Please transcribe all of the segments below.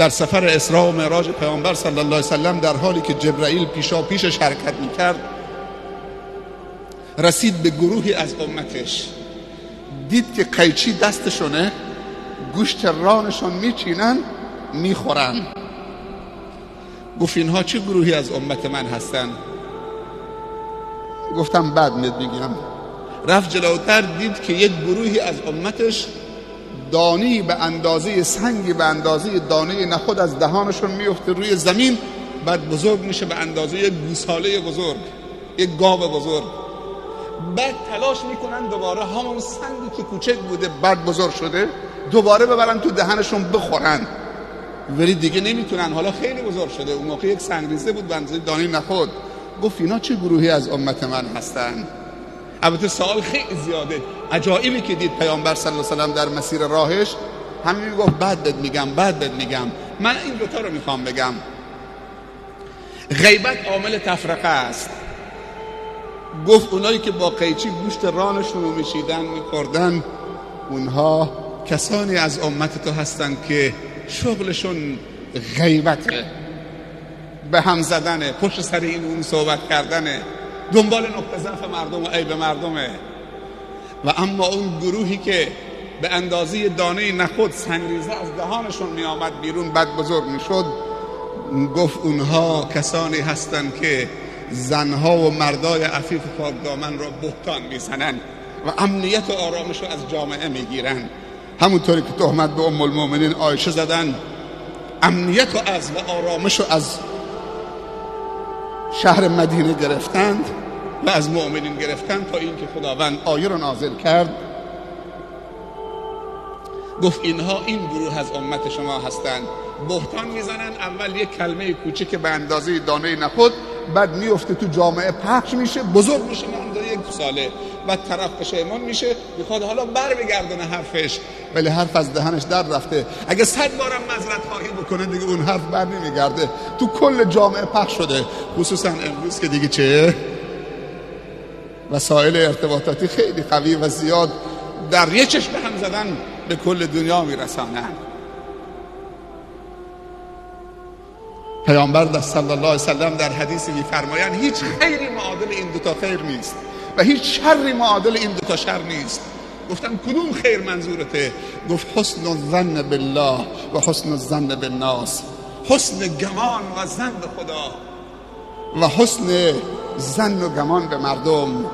در سفر اسراء و معراج پیامبر صلی الله علیه وسلم در حالی که جبرائیل پیشا پیشش حرکت میکرد، رسید به گروهی از امتش، دید که قیچی دستشونه، گوشت رانشون میچینن میخورن. گفت اینها چه گروهی از امت من هستن؟ گفتم بعد میت بگم. رفت جلوتر، دید که یک گروهی از امتش دانی به اندازه سنگی به اندازه دانه نخود از دهانشون میفته روی زمین، بعد بزرگ میشه به اندازه یک گوساله بزرگ، یک گاو بزرگ. بعد تلاش میکنن دوباره همون سنگی که کوچک بوده بعد بزرگ شده دوباره ببرن تو دهنشون بخورن، ولی دیگه نمیتونن، حالا خیلی بزرگ شده. اون موقع یک سنگریزه بود به اندازه دانه نخود. گفت اینا چه گروهی از امت من هستن؟ البته سوال خیلی زیاده، عجایبی که دید پیامبر صلی الله علیه و سلم در مسیر راهش، همین میگفت بعد بهت میگم، بعد بهت میگم. من این دوتا رو میخوام بگم. غیبت عامل تفرقه است. گفت اونایی که با قیچی گوشت رانشون رو میشیدن میخوردن، اونها کسانی از امت تو هستن که شغلشون غیبته، به هم زدنه، پشت سر این اون صحبت کردنه، دنبال نقطه ضعف مردم و عیب مردمه. و اما اون گروهی که به اندازه دانه نخود سنگریزه از دهانشون می آمد بیرون بعد بزرگ می شد، گفت اونها کسانی هستند که زنها و مردای عفیف پاک دامن را بهتان میزنن و امنیت و آرامش رو از جامعه میگیرن. همونطوری که تهمت به ام المؤمنین عایشه زدن، امنیت و از و آرامش رو از شهر مدینه گرفتند و از مؤمنین گرفتند تا اینکه خداوند آیه رو نازل کرد. گفت اینها این گروه از امت شما هستند، بهتان میزنن، اول یک کلمه کوچک به اندازه دانه نخود، بعد میفته تو جامعه پخش میشه، بزرگ میشه به اندازه یک ساله، بعد طرف پشیمان میشه، میخواد حالا بر بگردونه حرفش، ولی حرف از دهنش در رفته. اگه 100 بارم معذرت خواهی بکنه دیگه اون حرف بر نمیگرده، تو کل جامعه پخش شده. خصوصا امروز که دیگه چه وسایل ارتباطاتی خیلی قوی و زیاد در یه چشم هم زدن به کل دنیا میرسانن. پیامبر صلی الله علیه وسلم در حدیثی میفرمایند هیچ خیری معادل این دوتا خیر نیست و هیچ شری معادل این دوتا شر نیست. گفتم کدوم خیر منظورته؟ گفت حسن الظن بالله و حسن الظن بالناس، حسن گمان و ظن به خدا و حسن ظن و گمان به مردم.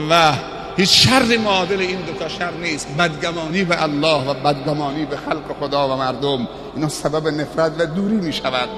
و هیچ شری معادل این دوتا شر نیست، بدگمانی به الله و بدگمانی به خلق خدا و مردم. اینا سبب نفرت و دوری می شود.